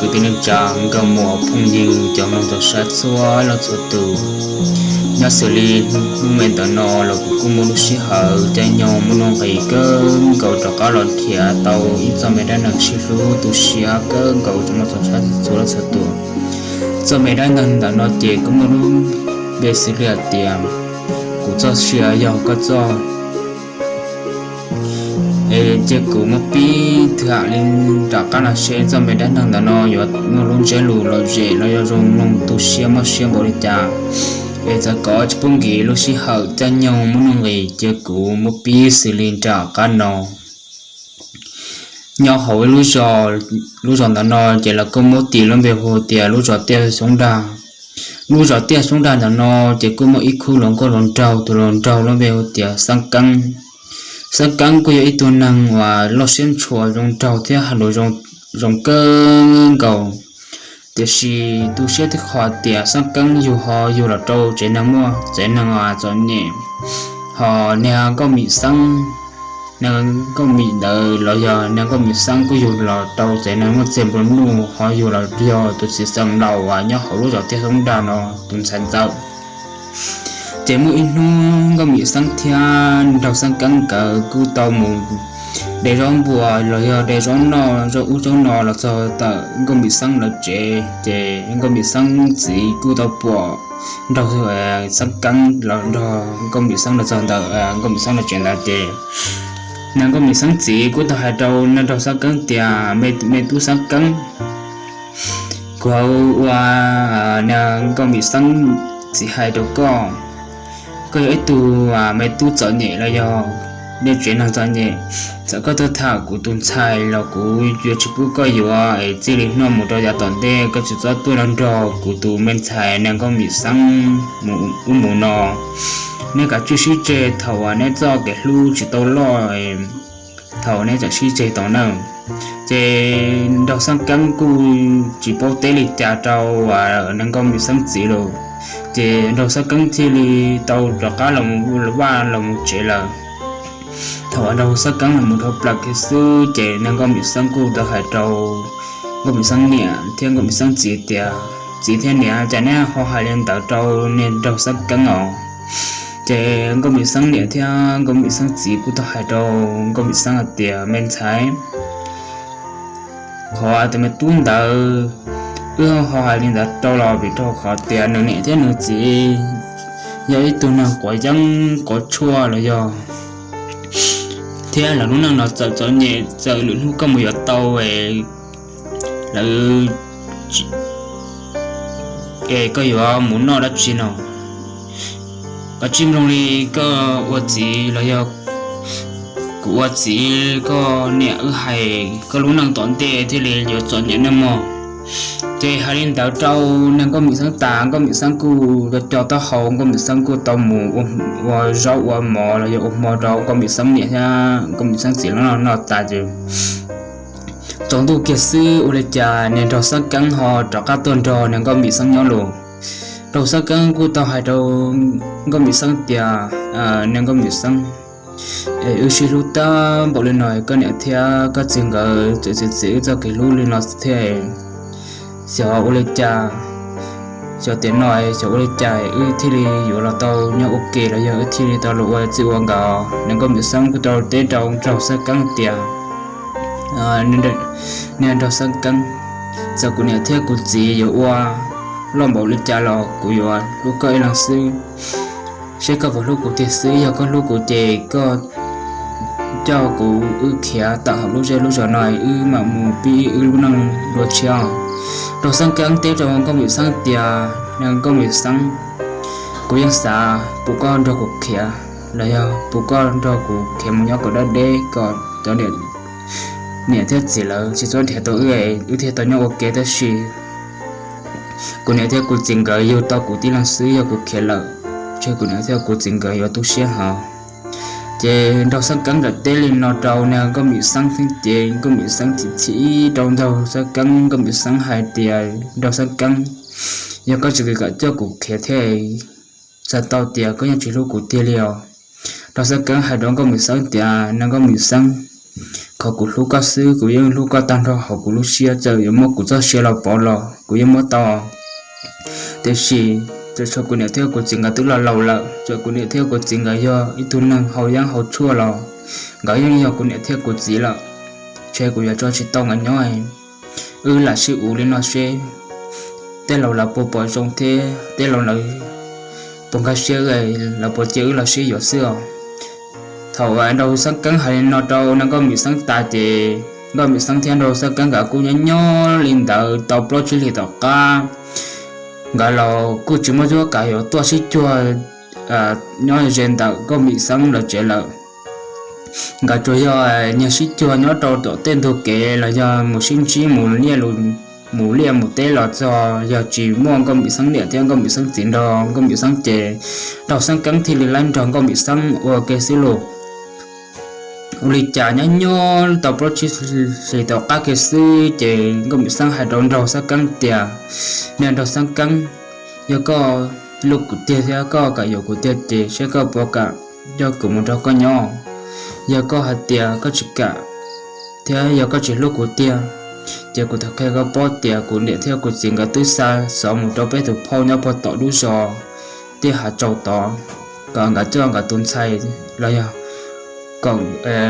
Kwv tij neej tsa, nkauj muam phooj ywg cov mloog txog sab txhua leej txhua tus, nyob xws li hnub me ntawm no los kuv kuj muaj lub sij hawm caij nyoog muaj nuj nqis kawg nkaus rov qab los nrhiav tau ib txoj me dab neeg sib hlub tu siab kawg nkaus cov mloog txog sab txhua leej txhua tus. Txoj me dab neeg ntawm no ces kuj muaj lub npe xws li hais tias kuv txoj sia yog koj txoj. Cia kuv muab pib tham li nram qab no seb txoj me dab neeg ntawm no yuav muaj lub ntsiab lus lom zem los yog zoo mloog tu siab mob siab npaum li cas. Es txawm kom tsis pub nkim lub sij hawm caij nyoog muaj nuj nqis, cia kuv muab pib xws li nram qab no. Nyob hauv ib lub zos, lub zos ntawm no ces lawv kuj muab tis lub npe hu tias lub zos Tiaj Xyoob Dag. Lub zos Tiaj Xyoob Dag ntawm no ces kuj muaj ib khub hluas nkauj hluas nraug, tus hluas nraug lub npe hu tias Xab Keeb. Xab Keeb kuj yog ib tug neeg uas loj siab ntshua zoo nraug thiab hais lus zoo kawg nkaus. Tiam sis tu siab tib qho tias Xab Keeb yug ho yug los rau tsev neeg muaj tsev neeg txom nyem, ho niag Nkauj Mim Xeeb, niag Nkauj Mim ntawd los yog niag Nkauj Mim Xeeb kuj yug los rau tsev neeg muaj txiag nplua nuj, ho yug los yog tus txiv xeem laus uas nyob hauv lub zos Tiaj Xyoob Dag no tus ntxhais ntxawm. Ces muaj ib hnub Nkauj Mim Xeeb thiab nraug Xab Keeb nkawd kuj tau mus de zaub npua los yog de zaub noj zaub ub zaub no los txog tawm Nkauj Mim Xeeb lawv tsev. Ces Nkauj Mim Xeeb txiv kuj tau pom nraug Xab Keeb los nrog Nkauj Mim Xeeb los txog ntawm Nkauj Mim Xeeb lawv tsev ntawd ces niag Nkauj Mim Xeeb txiv kuj tau hais rau niag nraug Xab Keeb tias, me tub Xab Keeb, kuv ua niag Nkauj Mim Xeeb txiv hais rau koj, koj yog ib tug me tub txom nyem los yog nej tsev neeg txom nyem, txawm koj tuaj tham kuv tus ntxhais los kuv yuav tsis pub koj yuav es txij li hnub no mus rau yav tom ntej koj tsis txhob tuaj nrog kuv tus me ntxhais niag Nkauj Mim Xeeb mus ub mus no. Nej kav tsij sib tseg thaum uas neb txoj kev hlub tsis tau loj, thaum neb txawm sib tseg tau na. Ces nraug Xab Keeb kuj tsis paub teb li cas rau niag Nkauj Mim Xeeb txiv lawm. Ces nraug Xab Keeb thiaj li tau rov qab los vaj los mus tsev lawm. Thaum uas nraug Xab Keeb los mus dhau plaws kiag xwb ces niag Nkauj Mim Xeeb kuj tau hais rau Nkauj Mim Xeeb niam thiab Nkauj Mim Xeeb txiv tias, txiv thiab niam, cas neb ho hais li ntawd rau niag nraug Xab Keeb os? Ces Nkauj Mim Xeeb niam thiab Nkauj Mim Xeeb txiv kuj tau hais rau Nkauj Mim Xeeb hais tias, me ntxhais, qhov tus me tub ntawd, wb ho hais li ntawd rau los vim rau qhov tias nws niam thiab nws txiv yog ib tug neeg quav yeeb quav tshuaj los yog, thiab lawv lub neej no txawm txom nyem, txawm lwm hnub koj mus yuav tau lawv, koj yuav mus noj dab tsi no? Koj tsis mloog li koj ua txiv los yog kuv ua txiv koj niam wb hais, koj lub neej tom ntej thiaj li yuav txom nyem nawb mog. Ces hais li ntawd rau niag Nkauj Mim Xeeb tas, Nkauj Mim Xeeb kuj co co taub hau, Nkauj Mim Xeeb kuj tau mus ua zaub ua mov los yog ua hmo rau Nkauj Mim Xeeb niam thiab Nkauj Mim Xeeb txiv lawv noj tas ces tsaus ntuj kiag xwb ua li cas niag nraug Xab Keeb ho rov qab tuaj nrog niag Nkauj Mim Xeeb nyob lus. Nraug Xab Keeb kuj tau hais rau Nkauj Mim Xeeb tias, niag Nkauj Mim Xeeb, wb sib hlub tag npaum li no, koj niam thiab koj txiv nkawd txawm txiav txim wb txoj kev hlub li no thiab, xyov ua li cas, xyov tiam no xyov ua li cas wb thiaj li yuav los tau nyob ua ke los yog wb thiaj li tau los ua txij ua nkawm. Niag Nkauj Mim Xeeb kuj tau teb rau nraug Xab Keeb tias, niag nraug Xab Keeb, txawm kuv niam thiab kuv txiv yuav ua loj npaum li cas los kuv yuav hlub koj ib leeg xwb. Seb koj puas hlub kuv tiag xwb, yog koj hlub kuv ces koj coj kuv wb khiav tawm hauv lub zej lub zos no, wb mam mus pib wb lub neej dua tshiab. Nraug Xab Keeb teb rau Nkauj Mim Xeeb tias, niag Nkauj Mim Xeeb, kuv yeej xav pub koj nrog kuv khiav los yog pub koj nrog kuv khiav mus nyob kom dab deb kom cov niam thiab txiv lawv tsis txhob nrhiav tau wb, wb thiaj tau nyob ua ke, tab sis kuv niam thiab kuv txiv nkawd yug tau kuv tib leeg xwb, yog kuv khiav lawm, ntshe kuv niam thiab kuv txiv nkawd yuav tu siab heev. Ces nraug Xab Keeb txawm teb li no rau niag Nkauj Mim Xeeb thiab ces Nkauj Mim Xeeb chim chim rau nraug Xab Keeb, Nkauj Mim Xeeb hais tias, nraug Xab Keeb, yog koj tsis kam coj kuv khiav thiab, txhais tau tias koj yeej tsis hlub kuv tiag li os. Nraug Xab Keeb hais rau Nkauj Mim Xeeb tias, niag Nkauj Mim Xeeb, qhov kuv hlub koj xwb, kuv yeej hlub koj tag nrho hauv kuv lub siab, txawm yuav muab kuv txoj sia los pov los kuv yeej muab tau. Tiam sis txawm tshuav kuv niam thiab kuv txiv nkawd twb los laus lawm, txawm kuv niam thiab kuv txiv nkawd yog ib tug neeg haus yeeb haus tshuaj los nkawd yeej yog kuv niam thiab kuv txiv lawm. Ntshe kuv yuav tso tsis tau nkawd nyob. Wb lam sib ua li no seb tej laus lawv puas pom zoo thiab tej laus lawv puas nkag siab, lawv puas cia wb los sib yuav xwb os. Thaum Nraug Xeeb Keeb hais li no rau Nkauj Mim Xeeb tas ces Nkauj Mim Xeeb thiab Nraug Xeeb Keeb nkawd kuj nyob nyob li ntawd tau plaub tsib hlis tom qab, nkawd los kuj tsis muaj cuab kav yuav tuaj sib cuag nyob ze ntawm Nkauj Mim Xeeb lawv tsev lawm. Nkawd tsuas yog nyiag sib cuag nyob rau tom tej ntug kev los yog mus sib ntsib mus liaj mus, mus liaj mus teb los txog yog tsis muaj Nkauj Mim Xeeb niam thiab Nkauj Mim Xeeb txiv nrog Nkauj Mim Xeeb ces Nraug Xeeb Keeb thiaj li laib nrog Nkauj Mim Xeeb ua ke xwb lauj. Ua li cas nyob nyob tau plaub tsib hlis tom qab kiag xwb ces Nkauj Mim Xeeb hais rau Nraug Xeeb Keeb tias, Niag Nraug Xeeb Keeb, yog koj hlub kuv tiag thiab koj kam yuav kuv tiag ces saib koj puas kam coj kuv mus nrog koj nyob. Yog koj hais tias koj tsis kam thiab yog koj tsis hlub kuv tiag, ces kuv thov qhia koj paub tias kuv niam thiab kuv txiv nkawd twb xa xov mus rau peb tus phauj nyob puag tom lub zos Tiaj Hav Tsaus tod, kom nkawd coj nkawd tus ntxhais los yog kom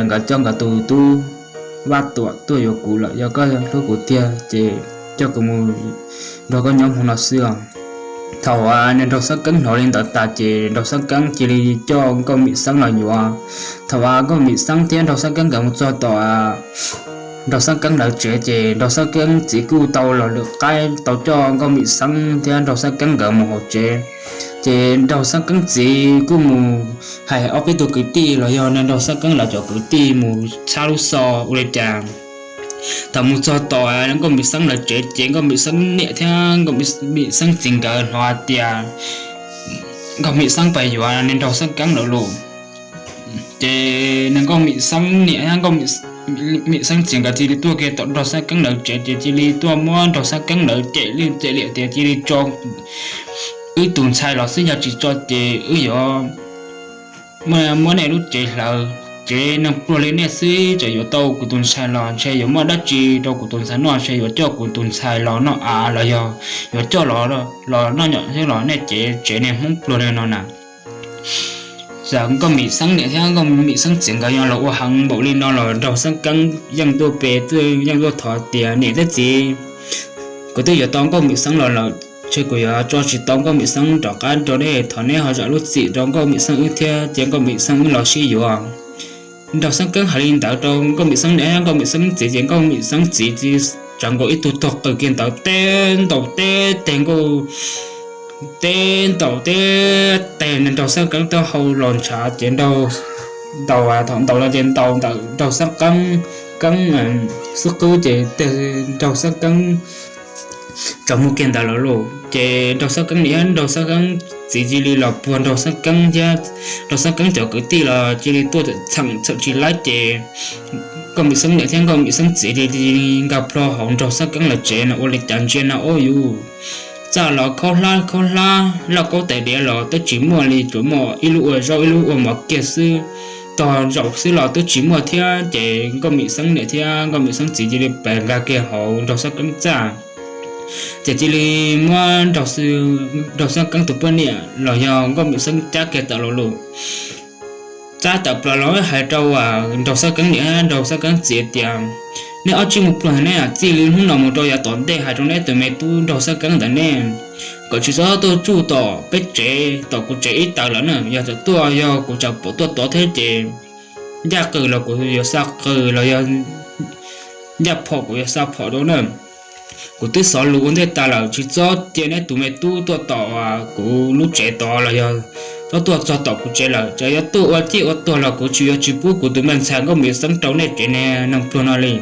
nkawd coj nkawd tus tub Vaj Tuam tuaj yuav kuv lawm. Yog koj hlub kuv tiag ces coj kuv mus nrog koj nyob hmo no xwb os. Thaum Nraug Xab Keeb hnov li ntawd tas ces Nraug Xab Keeb cia li coj Nkauj Mim Xeeb los yuav. Thaum Nkauj Mim Xeeb thiab Nraug Xab Keeb nkawd mus txog tom Nraug Xab Keeb lawv tsev ces Nraug Xab Keeb txiv kuj tau los lwm qaib tau coj Nkauj Mim Xeeb thiab Nraug Xab Keeb nkawd mus hauv tsev. Ces Nraug Xab Keeb txiv kuj mus hais ob peb tug kwv tij los yog Nraug Xab Keeb lawv cov kwv tij mus txhab lub xov ua li cas. Thaum mus txog tom Nkauj Mim Xeeb lawv tsev ces Nkauj Mim Xeeb niam thiab Nkauj Mim Xeeb txiv nkawd hnov hais tias Nkauj Mim Xeeb pais yuav Nraug Xab Keeb lawm lauj. Ces Nkauj Mim Xeeb niam thiab Nkauj Mim Xeeb txiv nkawd cia li tuaj kiag tom Nraug Xab Keeb lawv tsev ces cia li tuaj muab Nraug Xab Keeb lawv cem lwj cem liam tias cia li tso wb tus ntxhais los xwb, yog tsis tso ces wb yuav muab nej lub tsev hlawv. Tsev neeg pluag li nej xwb tseem yuav tau kuv tus ntxhais los ntshe yuav muaj dab tsi rau kuv tus ntxhais noj, ntshe yuav coj kuv tus ntxhais los noj av los yog yuav coj los noj nyom thiab los nej cev tsev neeg Hmoob pluag li no na. Txawm Nkauj Mim Xeeb niam thiab Nkauj Mim Xeeb txiv nkawd yog los ua heev npaum li no los Nraug Xab Keeb yeej tuaj pe, yeej tuaj thov tias niam thiab txiv, kuv twb yuav tau Nkauj Mim Xeeb los lawm, ntshe kuv yuav tso tsis tau Nkauj Mim Xeeb rov qab rau nej, thov nej ho zam lub txim rau Nkauj Mim Xeeb wb thiab cia Nkauj Mim Xeeb wb los sib yuav. Nraug Xab Keeb hais li ntawd rau Nkauj Mim Xeeb niam, Nkauj Mim Xeeb txiv ces Nkauj Mim Xeeb txiv txawm nkaus ib tug tog qws kiag ntawd teb ntaus teb teg Nkauj, teb ntaus teb teg Nraug Xab Keeb taub hau los ntshav ces ntaus, thaum ntaus no ces ntaus ntawm Nraug Xab Keeb, Keeb xub qwb ces teg Nraug Xab Keeb tsaus muag kiag ntawd lawm lauj. Ces Nraug Xab Keeb niam, Nraug Xab Keeb txiv cia li los puag Nraug Xab Keeb thiab Nraug Xab Keeb cov kwv tij los cia li tuaj txheem txheem tsis laib ces Nkauj Mim Xeeb niam thiab Nkauj Mim Xeeb txiv cia li nkag plho hauv Nraug Xab Keeb lawv tsev no ua li cas ntsia no ob yus txaj los khaub hlab khaub hlab, lauj kaub tais diav los twb tsis muaj li, tsuas muaj ib lub ua zaub ib lub ua mov kiag xwb. Tog zaum xwb los twb tsis muaj thiab ces Nkauj Mim Xeeb niam thiab Nkauj Mim Xeeb txiv cia li pes nkag kiag hauv Nraug Xab Keeb txaj. Ces cia li muab Nraug Xab Keeb tus poj niam los yog Nkauj Mim Xeeb cab kiag tawm los lauj. Cab tawm plaws los hais rau Nraug Xab Keeb niam, Nraug Xab Keeb txiv tias, nej ob tsis mus pluag ne, txij li hnub no mus rau yav tom ntej hais rau neb tus me tub Nraug Xab Keeb ntawd ne, kom tsis txhob tuaj tsuj tom peb tsev, tom kuv tsev ib taws lawm na. Yog txawm tuaj yog kuv tseem pom tuaj tod thiab ces ncaj qws los kuv yuav xa qws los yog ncaj phom kuv yuav xa phom rau na. Kuv twb xov lus ua ntej tas lawm, tsis txhob cia neb tus me tub tuaj tom kuv lub tsev tod los yog txhob tuaj txog tom kuv tsev lawm. Txawm yuav tuaj ua ciaj ua tuag los kuv tsis yuav tsis pub kuv tus me ntxhais Nkauj Mim Xeeb rau nej tsev neeg pluag no li.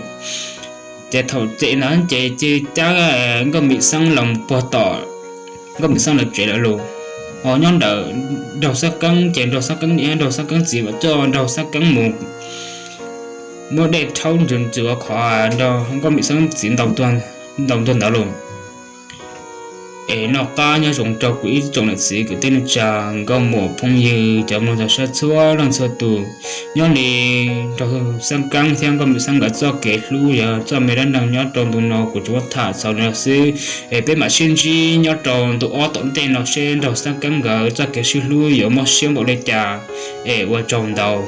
Ces thaum txij ntawd ces cia li cab Nkauj Mim Xeeb los puag tom Nkauj Mim Xeeb lawv tsev lawm lauj. Ho nyob ntawm Nraug Xab Keeb ces Nraug Xab Keeb niam, Nraug Xab Keeb txiv mam coj Nraug Xab Keeb mus muab dej rhaub ntws ntws ua qhov Nkauj Mim Xeeb txiv ntaus tuag ntawd lauj. Es noj qab nyob zoo rau kuv ib tsoom niam txiv kwv tij neej tsa, nkauj muam phooj ywg cov mloog cov saib txhua leej txhua tus. Nyob li nraug Xab Keeb thiab nkauj Mim Xab nkawd txoj kev hlub yog txoj me dab neeg nyob rau ntu no kuv tsuas muab tham txog li no xwb. Es peb mam sib ntsib nyob rau ntu ob tom ntej no seb nraug Xab Keeb nkawd txoj kev sib hlub yuav muaj siab npaum li cas. Es ua tsaug ntau.